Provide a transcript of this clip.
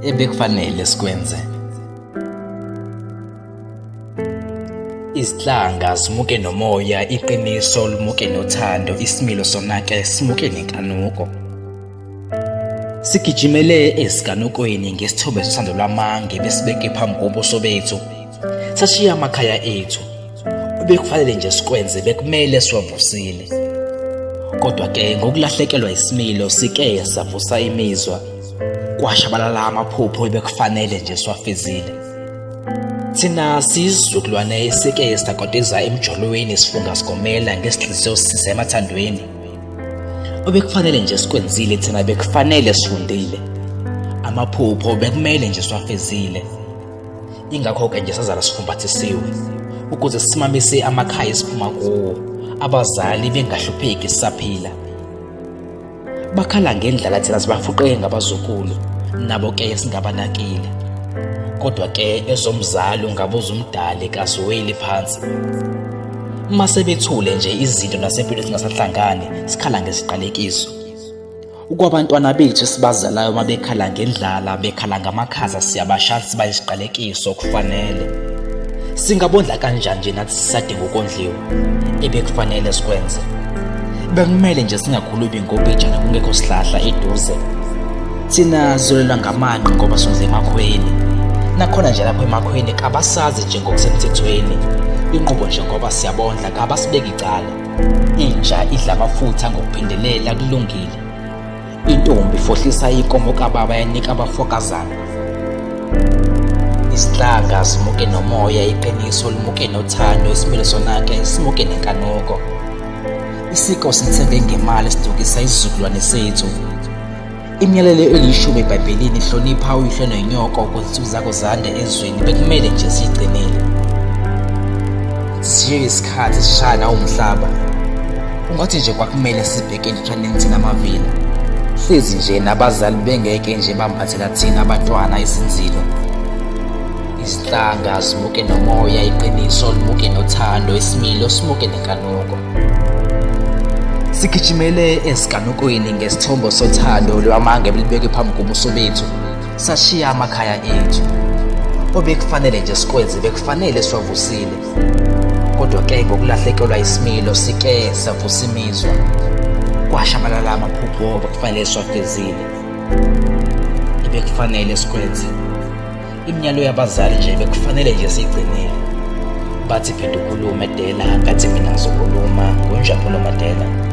Ebekufanele sikwenze. Izihlanga zimuke nomoya, iqiniso limuke nothando, isimilo sona-ke simuke nenkanuko. Sigijimele esiganukweni ngesithombe sothando lwamange besibeke phambi kobuso bethu. Sashiya amakhaya ethu. Obekufanele nje sikwenze bekumele siwavusile. Kodwa ke ngokulahlekelwa isimilo sike savusa imizwa. Kwashabalala amaphupho ebekufanele nje siwafezile. Thina siyizizukulwane esike sakoteza emjolweni sifunga sigomela ngesidliso sisemathandweni. Obekufanele nje sikwenzile thina bekufanele sifundile. Amaphupho bekumele nje siwafezile. Ingakho-ke nje sazala sifumbathisiwe ukuze simamise amakhaya esiphuma kuwo, abazali bengahlupheki sisaphila. Bakhala ngendlala thina sibafuqeke ngabazukulu, nabo ke singabanakile. Kodwa ke ezomzali ungabuza umdali kaziweli phansi. Uma sebethule nje izinto nasempilo singasahlangani, sikhala ngesiqalekiso. Ukwabantwana bethu esibazalayo uma bekhala ngendlala, bekhala ngamakhaza siyabashaya siba isiqalekiso kufanele. Singabondla kanjani nje nathi sisadinga ukondliwa? Ebekufanele sikwenze. Bekumele nje singakhulumi ngobhejane kungekho sihlahla eduze. Thina sizolelwa ngamanqe ngoba sondla emakhweni. Nakhona nje lapho emakhweni kabasazi nje ngokusemthethweni. Inqubo nje ngoba siyabondla kabasibeki icala. Inja idla amafutha ngokuphindelela kulungile. Intombi ifohlisa inkomo kababa yanika abafokazana. Isihlanga simuke nomoya, iqiniso limuke nothando, isimilo sonake simuke nenkanuko. Isiko silithenge ngemali sidukisa isizukulwane sethu. Imiyalelo elishumi eBhayibhelini hlonipha uyihlo nonyoko ukuze izinsuku zakho zande ezweni bekumele nje siyigcinile. Sishiye isikhathi sishaya nawo umhlaba. Ungathi nje kwakumele sibheke entuthwaneni thina amavila. Hlezi nje nabazali bengeke nje bambathela thina abantwana izinzilo. Izinhlanga zimuke nomoya, iqiniso limuke nothando, isimilo simuke nenkanuko. Sigijimele esiganukweni ngesithombo sothando lwamanga ebelibekwe phambi kobuso bethu, sashiya amakhaya ethu. Obekufanele nje sikwenze bekufanele siwavusile. Kodwa ke ngokulahlekelwa isimilo sike savusa imizwa. Kwashabalala amaphupho obekufanele siwafezile. Ebekufanele sikwenze. Imiyalo yabazali nje bekufanele nje siyigcinile. Bathi phinda ukhulume Dela, ngathi mina ngizokhuluma ngoNjabulo Madela.